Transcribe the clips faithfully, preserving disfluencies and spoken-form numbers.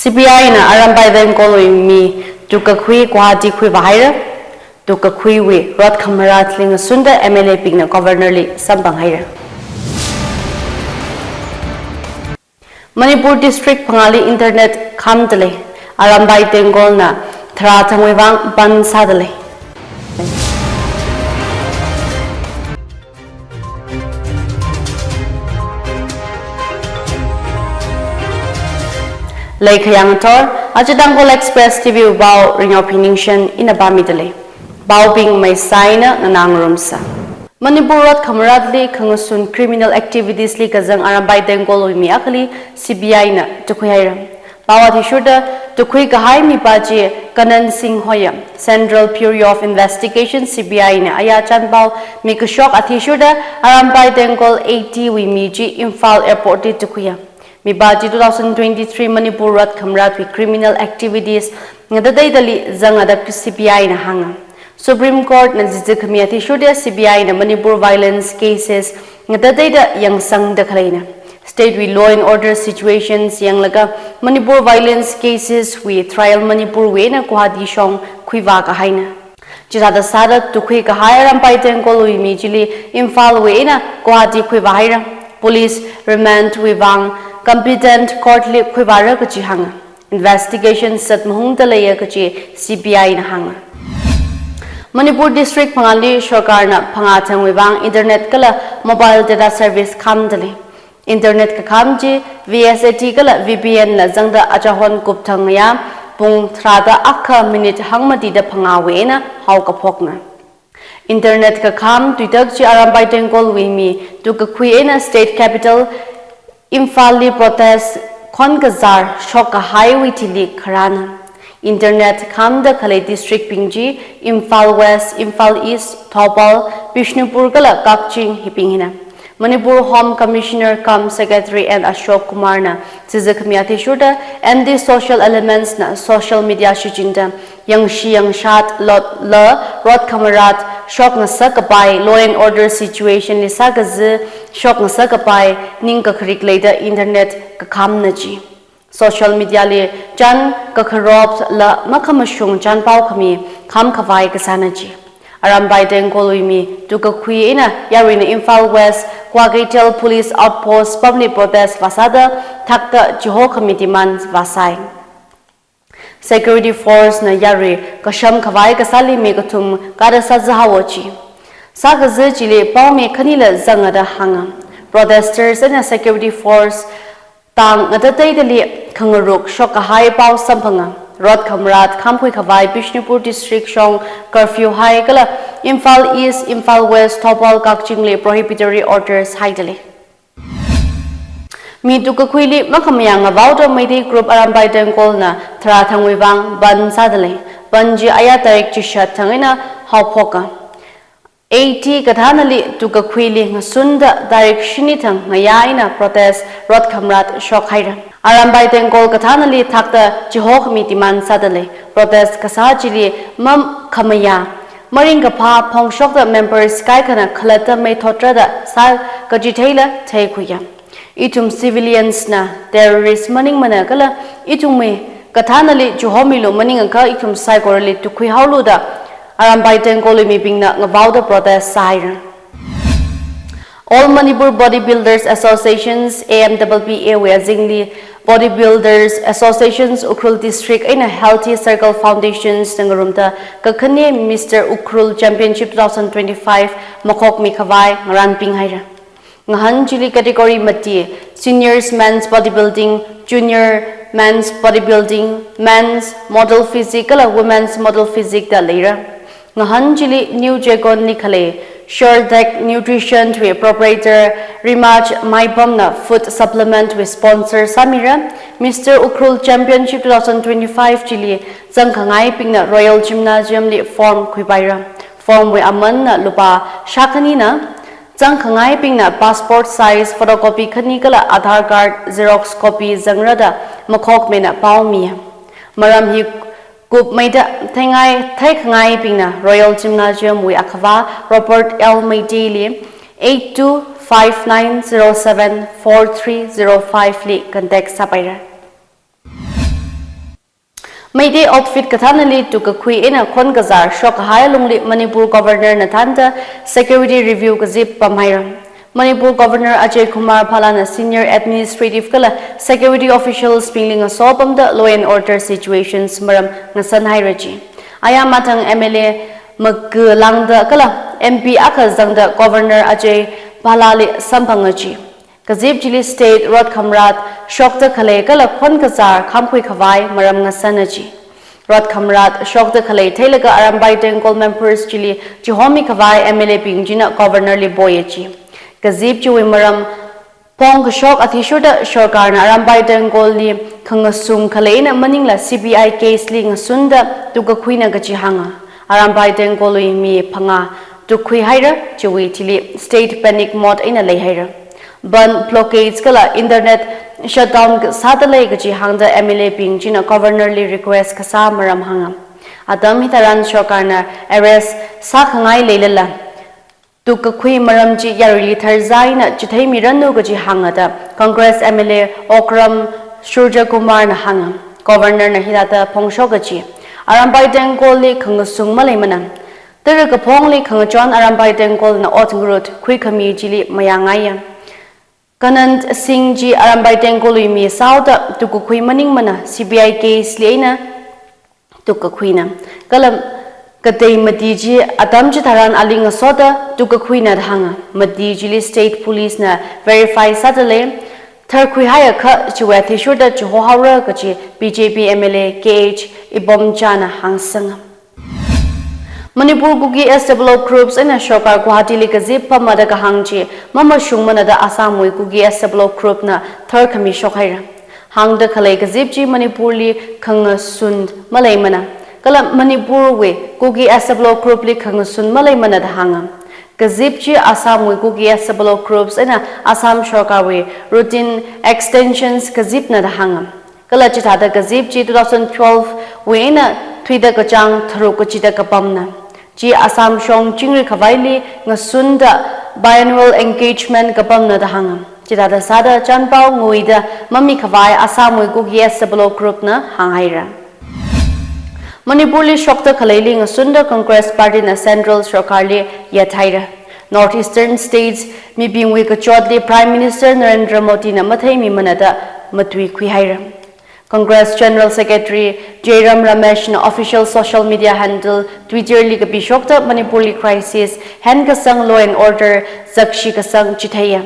C B I na Arambai Tengkolwui mi tukkakhui Guwahati khuivāhaira. Tukkakhuiwui rot khamarat li ngasunda M L A bingna Governor li samphanghaira. Manipur district phangāli internet khamdalei. Arambai Tengkolna tharā thangwui vang bandh sādalei. Leikhayang thor, aja Tangkhul Express T V wui pao Ringyao Phiningshen ina pāmidalei. Paobing maisai eina nganāngarumsa. Manipur rot khamaratli khangasun criminal activities li kazang Arambai Tengkolwui mi akhali C B I na tukkhuihaira. Pao athishurda tukkhui kahai mipā chi Kanan Singh hoya. Central Bureau of Investigation, C B I na aya chānpao mikashok athishurda Arambai Tengkol eighty wui mi chi Imphal Airport li tukkhuiya. Mipā chi two thousand twenty-three Manipur rot khamaratwui criminal activities ngatateidali zanga da C B I na hānga. Supreme Court na zizikkhami athishurda C B I na Manipur violence cases ngatateida yangsangda khaleina. State wui law and order situations yanglaga Manipur violence cases wui trial Manipur wui eina Guwahati shong khuivā kahaina. Chithāda sāda tukkhui kahai Arambai Tengkolwui mi chili Imphal wui eina Guwahati khuivāhaira. Police remand wui vang competent court li khuivāra kachi hānga. Investigation sat mahungda leiya kachi C B I na hānga. Manipur district phangāli sorkarna phangā thangwui vang internet kala mobile data service khamdalei. Internet kakham chi V S A T kala V P N la zangda achahon kupthang ngayā pung tharāda akha minute hangmatida phangāwui eina haokaphokna. Internet kakham tuitak chi Arambai Tengkolwui mi tukkakhui eina state capital Imphalli protest khon kazār shok kahaiwui thili kharāna. Internet khamda khalei district bing chi Imphal West, Imphal East, Thoubal, Bishnupur kala Kakching hibing hina. Manipur Home Commissioner cum Secretary N Ashok Kumar na zizikkhami athishurda anti-social elements na social media shichinda yangshi yangshat lot la rot khamarat shok ngasak kapai, law and order situation li sākazi shok ngasak kapai ning kakharik leida internet kakhamna chi. Social media li chān kakharop la makhamashung chānpao khami kham khavai kasāna chi. Arambai Tengkolwui mi tukkakhui eina yaruina Imphal West Kwakeithel Police Outpost pamli protest vāsāda thakta chihokhami demand vāsai. Security force na yarui kasham khavai kasāli mi kathum kada sāzahaowa chi. Sākazi chili paomi khanila zanga da hānga. Protesters eina security force tang ngatateidali khangaruk shok kahai pao samphanga. Rot khamarat khamkhui khavai Bishnupur district shong curfew hai kala Imphal East, Imphal West, Thoubal, Kakchingli prohibitory orders haidalei. Mi tukkakhuili makhamayā ngavaoda Meitei group Arambai Tengkolna tharā thangwui vang bandh sādalei. Bandh chi aya tarik chishat thang eina haophoka. Eighty kathānali tukkakhuili ngasunda tarik shini thang ngayā eina protest rot khamarat shok haira. Arambai Tengkol kathānali thakta chihokhami demand sādalei. Protest kasā chili makhamayā maringkaphā phongshokta members kaikhana khalatta mei thotra da sā kachitheila theikhuiya. Ithum civilians na terrorist maningmana kala ithumwui kathānali chihomilu maningakha ithum saikorali tukkhuihaolu da Arambai Tengkolwui mibingna ngavaoda protest sāhaira. All Manipur Bodybuilders Associations, A M P B A wui azingli Bodybuilders Associations Ukhrul District eina Healthy Circle Foundations na ngarumda kakhane Mister Ukhrul Championship two thousand twenty-five makhokmi khavai ngarānping haira. Ngahān chili category mati, Seniors Men's Bodybuilding, Junior Men's Bodybuilding, Men's Model Physique kala Women's Model Physique da leira. Ngahān chili New Jagon li khalei Sure Tech Nutrition wui proprietor Rimaj Maipam na food supplement wui sponsor sāmira. Mister Ukhrul Championship two thousand twenty-five chili zangkhangaibingna Royal Gymnasium li form khuipaira. Form wui amanna lupā shākhanina. Zangkhangaibingna passport size photocopy khani kala Aadhaar card xerox copy zangra da makhokmina paomiya. Maram hi kupmeida theingai theikhangaibingna Royal Gymnasium wui akhavā Robert L Meitei li eight two five nine zero seven four three zero five li contact sāpaira. Meitei outfit kathānali tukkakhui eina khon kazār shokkahai lungli Manipur Governor na thānda security review kazip pamhaira. Manipur Governor Ajay Kumar Bhalla na senior administrative kala security officials bingli ngaso pamda law and order situations maram ngasanhaira ji. Aya mathang M L A makalangda kala M P akha zangda Governor Ajay Bhalla li samphanga ji. Kazip chili state rot khamrat shokta khalei kala khon kazār khamkhui khavai maram ngasana ji. Rot khamrat shokta khalei theilaga Arambai Tengkol members chili chihomi khavai M L A bing china Governor li poya ji. Kazip chiwui maram phongkashok athishurda sorkarna Arambai Tengkol li khangasung khaleina maningla C B I case li ngasunda tukkakhuina kaji hānga. Arambai Tengkol wui mi phangā tukkhuihaira, chiwui thili state panic mode eina leihaira. Bandh, blockades kala internet shutdown sāda lei kaji hāngda M L A bing china Governor li request kasā maram hānga. Atam hitharan sorkarna arrest sākhangai leilala tukkakhui maram chi yaruili tharzai eina chitheimi ranu kaji hānga da Congress M L A Okram Surjakumar na hānga. Governor na hithāda phongshoka ji. Arambai Tengkol li khangasung maleimana. Tara kaphongli khangachon Arambai Tengkol na ot ngarut khuikhami chili mayāngaiya. Kanant Singh ji Arambai Tengkol wui mi sāhaoda tukkakhui maningmana, C B I case li eina tukkakhuina. Kala katei mati chi atam chitharan ali ngasoda tukkakhuina da hānga. Mati chili state police na verify sāda lei. Tharkhuihaiakha chiwui athishurda chihohaora kaji B J P M L A K H Ibomcha na hāngsanga. Manipur Kuki S W groups eina sorkar Guwahati li kazip pamada kahāng chi mamashungmana da Assam wui Kuki S W group na tharkhami shokhaira. Hāngda khalei kazip chi Manipur li khangasun maleimana. Kala Manipur wui Kuki S W group li khangasun maleimana da hānga. Kazip chi Assam wui Kuki S W groups eina Assam sorkar wui routine extensions kazipna da hānga. Kala chithāda kazip chi two thousand twelve wui eina thuida kachāng tharuk kachida kapamna. Chi Assam shong chingri khavaili ngasunda biannual engagement kapamna da hānga. Chithāda sāda chanpao nguida mami khavai Assam wui Kuki S W group na hānghaira. Manipur li shokta khaleili ngasunda Congress Party na Central sorkar li yathaira. North Eastern States mibingwui kachotli Prime Minister Narendra Modi na matheimimana da matuikhuihaira. Congress General Secretary Jairam Ramesh na official social media handle Twitter li kapishokta Manipur li crisis henkasang law and order zakshi kasang chitheiya.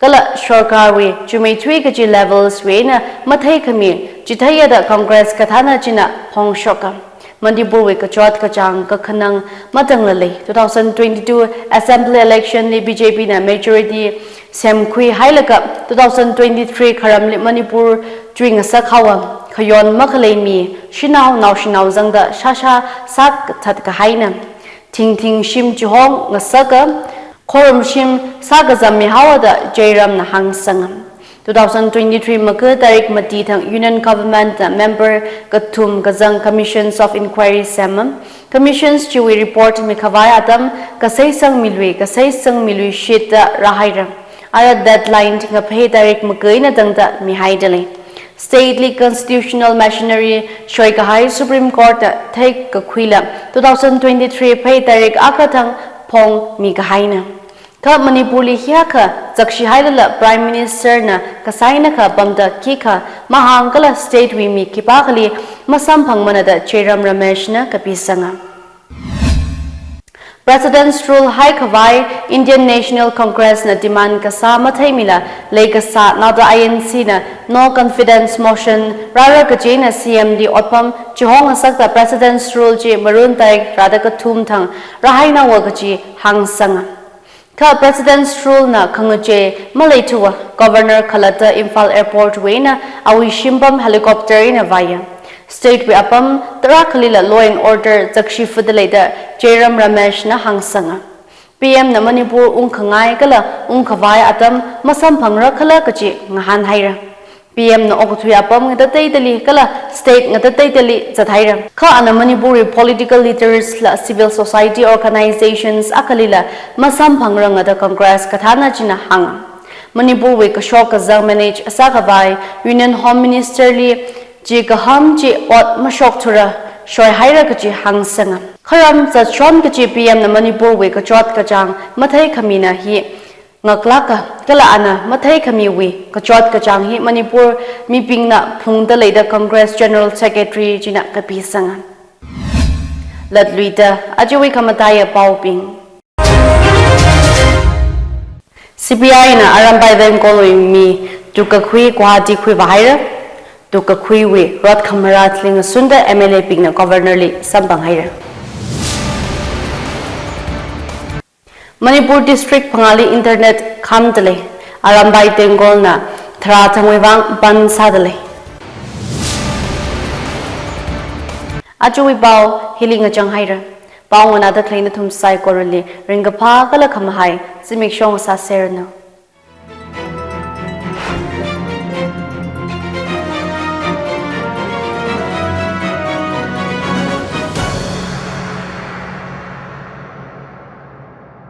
Kala sorkar wui chumeithui kaji levels wui eina matheikhami chitheiya da Congress kathāna china phongshoka. Manipur wui kachot kachāng kakhanang matangla lei. Two thousand twenty-two assembly election li B J P na majority semkhuihailaga two thousand twenty-three kharamli Manipur chuingasak haowa. Khayon makhalei mi shanao naoshinao zangda shāshā sākathat kahaina. Thingthing shim chihong ngasaka, khorum shim sākazammi haowa da Jairam na hāngsanga. Two thousand twenty-three May tarik mati thang Union Government na member kathum kazang Commissions of Inquiry sema. Commissions chiwui report mikhavai atam kaseisang milui, kaseisang milui shit da rāhaira. Ara deadline ngaphei tarik makai eina tangda mihaida lei. State li constitutional machinery shoikahai Supreme Court na theikakhuila two thousand twenty-three phei tarik akha thang phongmi kahaina. Kha Manipur li hiyākha zakshihailala Prime Minister na kasā eina kha pamda khikha mahāng kala state wui mi khipākhali masamphangmana da Jairam Ramesh na kapisanga. President's Rule haikhavai Indian National Congress na demand kasā matheimila leikasā naoda I N C na no confidence motion rāra kaji eina C M li otpam chihong ngasakta President's Rule chi Marun tarik rāda kathum thang rāhainaowa kaji hāngsanga. Kha President's Rule na khangachei maleithuwa, Governor khalatta Imphal Airport wui eina awui shimpam helicopter eina vāya. State wui apam tarākhalila law and order zakshi fudalei da Jairam Ramesh na hāngsanga. P M na Manipur ungkhangai kala ungkhavai atam masamphangra khala kaji ngahānhaira. P M na okathui apam ngatateidali kala state ngatateidali zathaira. Kha ana Manipur wui political leaders la civil society organizations akhalila masamphangranga da Congress kathāna china hānga. Manipur wui kashok kazang manage sākhavai Union Home Minister li chi kaham chi ot mashokthura shoihaira kachi hāngsanga. Kharam zatshon kachi P M na Manipur wui kachot kachāng matheikhamina hi ngaklāka, kala ana matheikhamiwui kachot kachāng hi Manipur mibingna phungda leida Congress General Secretary china kapisanga. Latluida ajawui khamataiya paobing. C B I na Arambai Tenggolwui mi tukkakhui Guwahati khuivāhaira. Tukkakhuiwui rot khamara thli ngasunda M L A bingna Governor li samphanghaira. Manipur District phangāli internet khamda lei. Arambai Tenggolna tharā thangwui vang bandh sāda lei. Ajawui pao hili ngachanghaira. Pao nganāda khalei nathum saikorali ringkaphā kala khamahai zimiksho sāseranu.